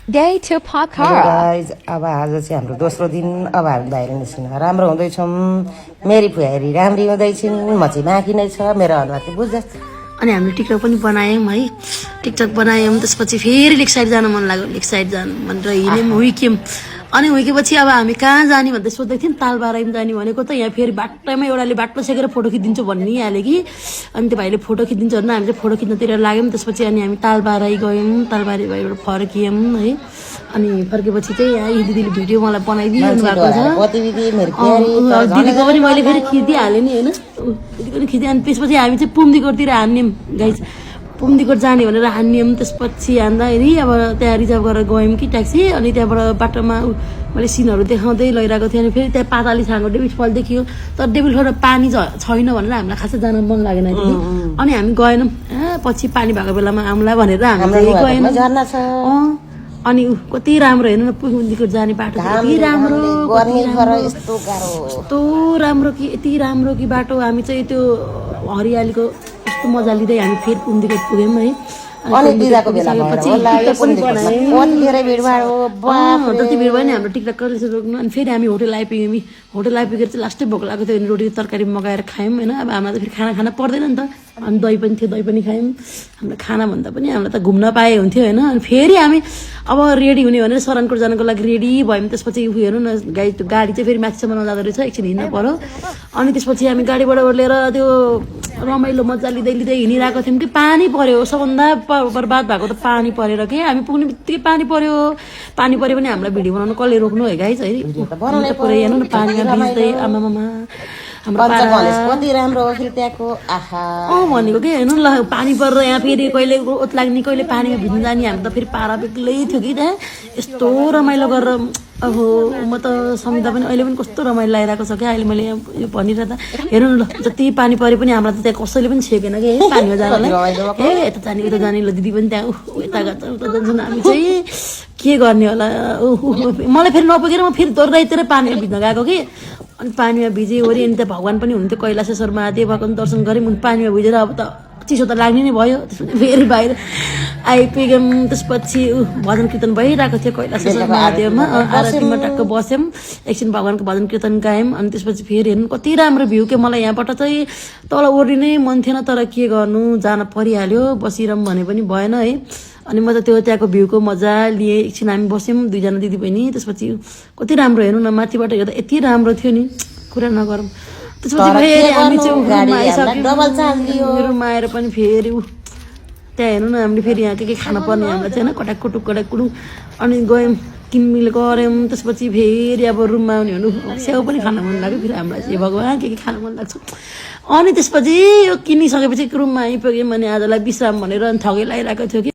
Day to Pokhara. Guys अब आज चाहिँ हाम्रो दोस्रो दिन अब हामी बाहिर निस्किन राम्रो हुँदैछौँ मेरी फुहारी राम्री हुँदैछिन् म चाहिँ बाँकी नै छ मेरो अनुहार चाहिँ बुझ्छ अनि हामीले टिकटक पनि बनायौँ है टिकटक बनायौँ त्यसपछि फेरि लेक साइड जान मन लाग्यो लेक साइड जानु भनेर हिँड्यौँ हुइक्यौँ अनि हुइकेपछि अब हामी कहाँ जाने भन्दै सोध्दै थियौँ तालबाराइम जाने भनेको त यहाँ फेरि बाटोमा एउटाले बाटो छेकेर फोटो खिचिदिन्छु भनिहाल्यो कि अनि त्यो भाइले फोटो खिचिदिन्छ भने हामी चाहिँ फोटो खिच्नतिर लाग्यौँ त्यसपछि अनि हामी तालबाराई गयौँ तालबारी भएर फर्कियौँ है अनि फर्केपछि चाहिँ यहाँ यी दिदीले भिडियो मलाई बनाइदिनु भएको छ दिदीको पनि मैले फेरि खिचिदिइहालेँ नि होइन दिदीको पनि खिचिदिएँ अनि त्यसपछि हामी चाहिँ पुम्दीकोटतिर हान्यौँ गाइस पुम्दीकोट जाने भनेर हान्यौँ त्यसपछि हान्दाखेरि अब त्यहाँ रिजर्भ गरेर गयौँ कि ट्याक्सी अनि त्यहाँबाट बाटोमा मैले सिनहरू देखाउँदै लैरहेको थिएँ अनि फेरि त्यहाँ पाताली छाँगो डेभिल फल देखियो तर डेभिल फलमा पानी छैन भनेर हामीलाई खासै जान मन लागेन दिदी अनि हामी गएनौँ पछि पानी भएको बेलामा आउँला भनेर हामी गएनौँ अनि कति राम्रो हेर्नु न पुम्दीकोट जाने बाटो यति राम्रो यस्तो राम्रो कि यति राम्रो कि बाटो हामी चाहिँ त्यो हरियालीको यस्तो मजा लिँदै हामी फेरि पुम्दीकोट पुग्यौँ है जति भिड भयो नि हाम्रो टिकटक रोक्नु अनि फेरि हामी होटल आइपुग्यौँ होटल आइपुगेर चाहिँ लास्टै भोक लागेको थियो अनि रोटी तरकारी मगाएर खायौँ होइन अब हामीलाई त फेरि खाना पर्दैन नि त अनि दही पनि थियो दही पनि खायौँ हाम्रो खाना भन्दा पनि हामीलाई त घुम्न पाए हुन्थ्यो होइन अनि फेरि हामी अब रेडी हुने भनेर शरणकोट जानको लागि रेडी भयौँ त्यसपछि हेर्नु न गाडी चाहिँ फेरि माथिसम्म नजाँदो रहेछ एकछिन हिँड्नु पर्यो अनि त्यसपछि हामी गाडीबाट लिएर त्यो रमाइलो मजा लिँदै हिँडिरहेको थियौँ कि पानी पर्यो सबभन्दा बर्बाद भएको त पानी परेर के हामी पुग्ने बित्तिकै पानी पर्यो पनि हामीलाई भिडियो बनाउनु कसले रोक्नु है गाइस है पुरै हेर्नु न पानीमा भिज्दै आमामामा कति राम्रो हो त्यहाँको भनेको के हेर्नु ल पानी परेर यहाँ फेरि कहिले ओत लाग्ने कहिले पानीमा भिज्नु जाने हामी त फेरि पारा बेग्लै थियो कि त्यहाँ यस्तो रमाइलो गरेर अब म त समिता पनि अहिले पनि कस्तो रमाइलो लागिरहेको छ क्या अहिले मैले यो भनिरहँदा हेर्नु न ल जति पानी परे पनि हामीलाई त त्यहाँ कसैले पनि छेकेन कि पानीमा जानलाई यता जाने उता जाने ल दिदी पनि त्यहाँ यता गएको उता जान्छन् हामी चाहिँ के गर्ने होला मलाई फेरि नपुगेर म फेरि दोहोऱ्याइतिर पानीमा भिज्न गएको कि अनि पानीमा भिजेँ वरि अनि त्यहाँ भगवान् पनि हुनुहुन्थ्यो कैलाशेश्वर महादेव भगवान् दर्शन गरेँ पानीमा भिजेर अब त चिसो त लाग्ने नै भयो त्यसपछि फेरि बाहिर आइपुग्यौँ त्यसपछि भजन कीर्तन भइरहेको थियो कैलाशेश्वर महादेवमा आरतीमा टक्क बस्यौँ एकछिन भगवान्को भजन कीर्तन गायौँ अनि त्यसपछि फेरि हेर्नु कति राम्रो भ्यू के मलाई यहाँबाट चाहिँ तल ओर्लिनै मन थिएन तर के गर्नु जान परिहाल्यो बसिरहँ भने पनि भएन है अनि म त त्यो त्यहाँको भ्यूको मजा लिएँ एकछिन हामी बस्यौँ दुईजना दिदी बहिनी त्यसपछि कति राम्रो हेर्नु न माथिबाट हेर्दा यति राम्रो थियो नि कुरा नगरौँ त्यसपछि फेरि हामी चाहिँ रुममा आएर पनि फेरि त्यहाँ हेर्नु न हामीले फेरि यहाँ के खान पर्ने हामीलाई चाहिँ होइन कटाकुटु अनि गयौँ किनमेल गऱ्यौँ त्यसपछि फेरि अब रुममा आउने हुनु स्याउ पनि खान मन लाग्यो फेरि हामीलाई चाहिँ भगवान् के खान मन लाग्छ अनि त्यसपछि यो किनिसकेपछि रुममा आइपुग्यौँ अनि आजलाई विश्राम भनेर थकै लगाइरहेको थियो कि